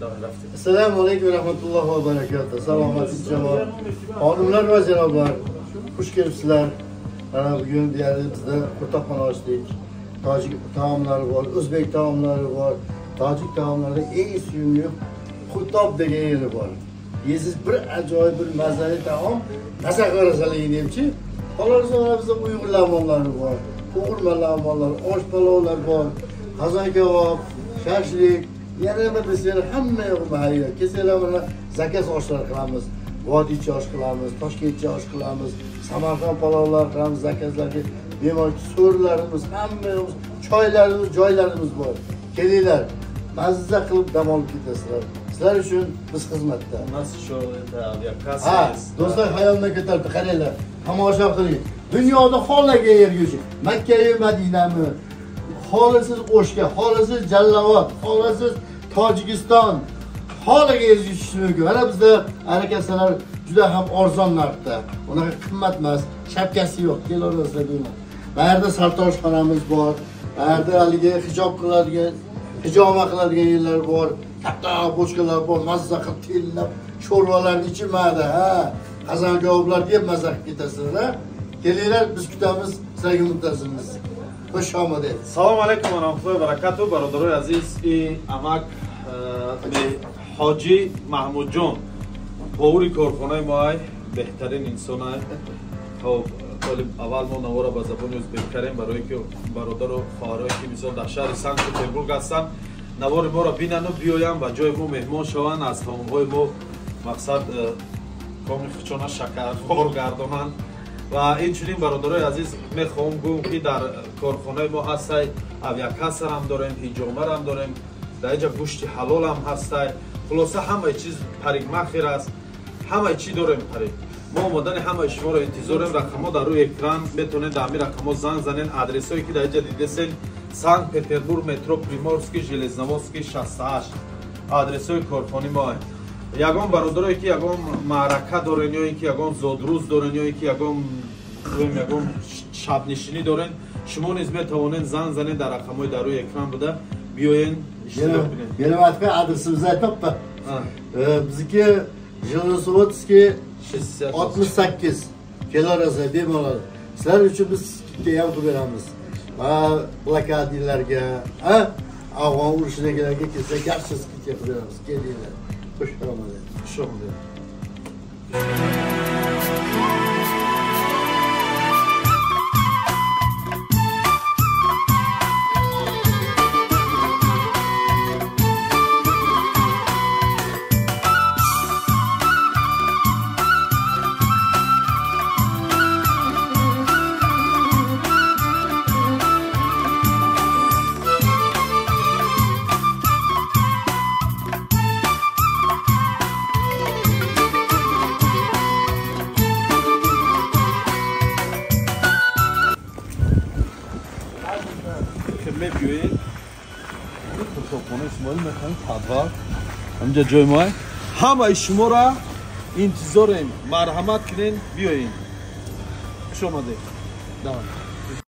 Assalomu alaykum va rahmatullohi va barakatuh. Salomatsiz jamoa. Xonimlar va janoblar, xush kelibsizlar. Mana bugun deyarli bizda qurtobxona ochdik. Tojik taomlari bor, o'zbek taomlari bor. Tojik taomlari eng suyumli qurtob degan yeri bor. Yesiz bir ajoyib bir mazali taom, maza qilasanligini demchi. Qolaversa mana bizda Uyg'ur lag'monlari bor, qo'g'irma lag'monlar, osh palovlar bor, qozon kabob, shashlik, yana nima desanglar hamma yo'q muhayyo. Kelsanglar mana zakaz oshlar qilamiz, vodiycha osh qilamiz, toshkentcha osh qilamiz, Samarqand palovlar qilamiz, zakazlarga bemalol so'rlarimiz, hamma yo'q, choylarimiz, joylarimiz bor. Kelinglar, mazza qilib dam olib ketasizlar. Sizlar uchun biz xizmatda. У нас еще это aviakassa. Ha, do'stlar xayoldan ko'taribdi, qaranglar. Tomosha qiling. Dunyoda xohlagan yerga uching. Makka-yu Madinami, xohlasiz O'shga, xohlasiz Jalolobod, xohlasiz Tojikiston, xohlagan yerga uchishingiz mumkin. Mana bizda aviakassalar juda ham arzon narxda. Unaqa qimmat emas, shapkasi yo'q, kelaverasizlar bemalol. Bu yerda sartaroshxonamiz bor. Bu yerda haligi hijob qiladigan, hijoma qiladigan yerlar bor. Katta bochkalar bor, mazza qilib tellab sho'rvalarni ichimadi, ha. Qazon kaboblar deb mazza qilib ketasizlar. Kelinglar, biz kutamiz, sizlarga muntazirmiz. Xush omaded. Салом алейкум ва раҳматуллоҳи ва баракатуҳ, бародарои азиз. И амак Ҳоҷӣ Маҳмудҷон повари корхонаи мо ай, беҳтарин инсон ай. Хоб, толиб аввал мо навора ба забони ӯзбек кардем барои ки бародару хоҳарое ки мисол дар шаҳри Санкт-Петербург ҳастанд, навори моро бинанду биёянд ба ҷои мо меҳмон шаванд, аз таомҳои мо мақсад коми хучона шакархор гардонанд. Ва инчунин бародарои азиз мехоҳам гӯям ки дар корхонаи мо ҳастай авиакассарам дорем, ҳиҷомарам дорем, дар инҷа гӯшти ҳалолам ҳастай. Хулоса ҳамаи чиз парикмахер аст, ҳамаи чӣ дорем парик. Мо омадани ҳамаи шуморо интизорем. Рақамҳо дар рӯи экран, метавонед дар ҳамин рақамҳо занг занед. Адресҳое ки дар инҷа дидесен: Санкт-Петербург, метро Приморский, Железноводский 68, адресҳои корхонаи мо. Ягон бародарое ки ягон маърака дорен ё ин ки ягон зодрӯз дорен ё ин ки ягон шабнишинӣ дорен, шумо низ метавонед занг занед дар рақамҳои дар рӯи экран буда, биёен иштирок кунед. Yana aytmay, adresimizni aytyapman. Bizniki Железноводский 68, kelaverasizlar bemalol. Sizlar uchun biz скидка ham qilib beramiz. Va blokadalarga, ha, Afg'on urushidagilarga kelsa yaxshi скидка qilib beramiz. Kelinglar. Xush omaded. Xush omaded. Мебиёед қуртобхонаи Исмоил, мехоҳем подвал, ҳаминҷа ҷои мо. Ҳамаи шуморо интизорем, марҳамат кунен, биёен. Хуш омадед. Давай.